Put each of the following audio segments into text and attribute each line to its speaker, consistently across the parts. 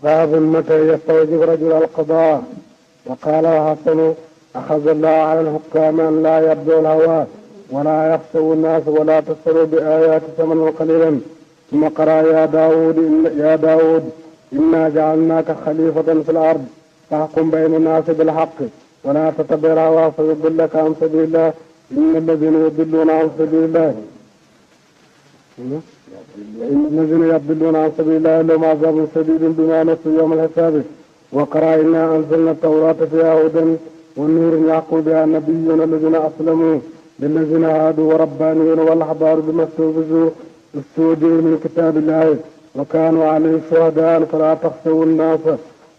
Speaker 1: باب متى يستوجب رجل القضاء. وقال الحسن أخذ الله على الحكام أن لا يبدوا الهوى ولا يخشوا الناس ولا تشتروا بآيات ثمنا قليلا. ثم قرأ يا داود إنا جعلناك خليفة في الأرض فاحكم بين الناس بالحق ولا تتبع الهوى فيضلك عن سبيل الله إن الذين يضلون عن سبيل الله لهم عذاب شديد بما نسوا يوم الحساب. وقرأ إنا أنزلنا التوراة فيها هدى والنور يحكم بها النبيون الذين أسلموا للذين هادوا وربانيون والأحبار بما استحفظوا من كتاب الله وكانوا عليه شهداء فلا تخشوا الناس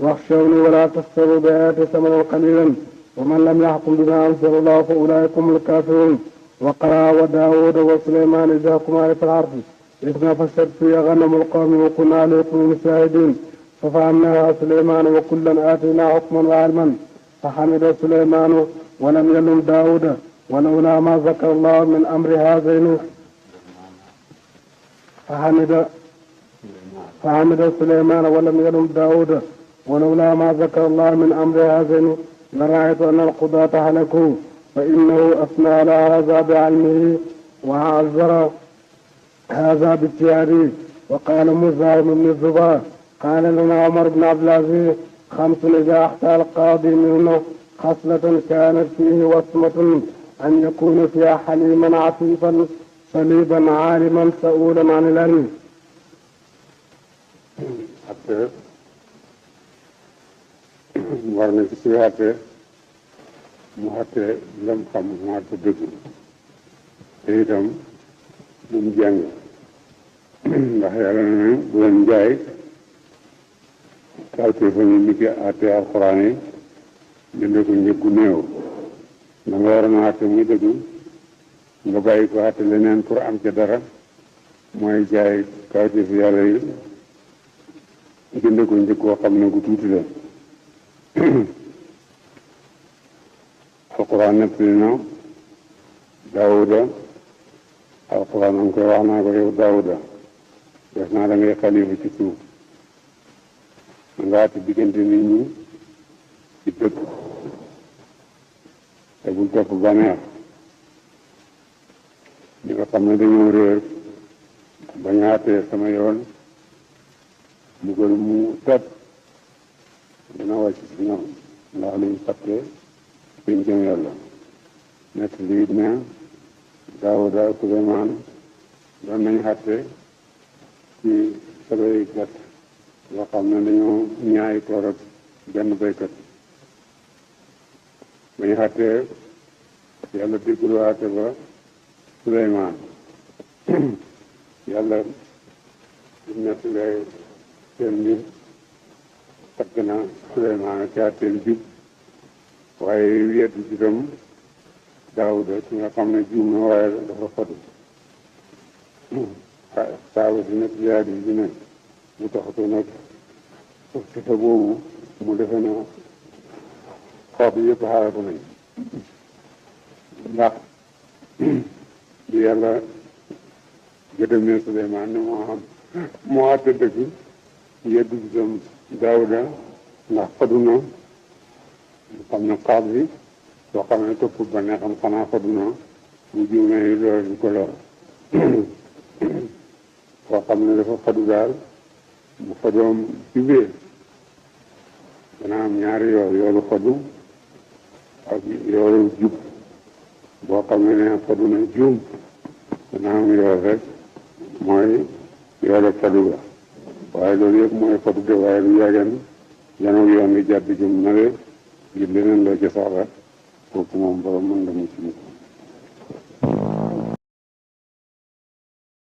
Speaker 1: واخشوني ولا تشتروا بآياتي ثمنا قليلا ومن لم يحكم بما أنزل الله فأولئك هم الكافرون. وقرأ وداود وسليمان إذ حكما في الأرض إذ نفشت فيها غنم القوم وكنا عليكم شاهدين ففهمناها سليمان وكلا آتينا حكما وعلما فحمد سليمان ولم يلم داود ولولا ما ذكر الله من أمر هذين فحمد سليمان ولم يلم داود ولولا ما ذكر الله من أمر هذين لرأيت أن القضاة هلكوا فإنه أثنى على هذا بعلمه وعذر هذا باجتهاده. وقال مزاحم بن الزبير قال لنا عمر بن عبد العزيز 5 إذا أخطأ القاضي منه خصلة كانت فيه وصمة أن يكون فيها حليما عفيفا صليبا عالما سؤولا عن العلم.
Speaker 2: war na ci suyaate mu xatte lam xam mu xatte dëgg te itam bu mu jàng ndax yàlla na ne bu leen jaay kawte fa ñu ni ki àtte alxuraan yi jënde ko njëggu néew da nga war na àtte muy dëgg nga bàyyi ko àtte leneen pour am ca dara mooy jaay kawte fi yàlla yi jënde ko njëg koo xam ne gu tuuti la. alquran nettali na daawuda alquran am koy wax naa ko yow daawuda def naa da ngay xalifa ci suuf da nga àtte diggante nit ñi ci dëgg te bul topp baneex ñi nga xam ne dañoo réer bañ a àttee sama yoon mu gën mu tat dina wàcc si ñoom ndax liñ fàtte fiñ jëm yàlla nett lii ne Daawuda ak Suleymaan doon nañ xàtte ci sabay gàtt yoo xam ne dañoo ñaay toor ak benn baykat ba ñu xàttee yàlla déggul waate ba Suleymaan yàlla nett lay seen mbir fekk na Suleymaan ci àtteel jub waaye weddi itam Daawuda ci nga xam ne juum na waaye dafa fadu saaba si nekk yaadi bi ne mu taxatu nag si sa boobu mu defe na xob yëpp xaaratu nañ ndax di yàlla gëdëm ne Suleymaan ne moo àtte dëgg yeddu itam Daawuda ndax fadu na xam ne xaab bi soo xam ne topp ba ne xam xanaa fadu na bu juumee loolu du ko lor koo xam ne dafa fadu daal bu fadoom jubee dana am ñaari yoolu fadu ak yoolu jub boo xam ne fadu na juum dana am yool rek mooy yoolu fadu ga waaye loolu yëpp mooy fadu de waaye lu yàggeen yanoo yoon wi jàdd jëm nale ngir leneen loo ci soxla kooku moom borom mën nga mu ci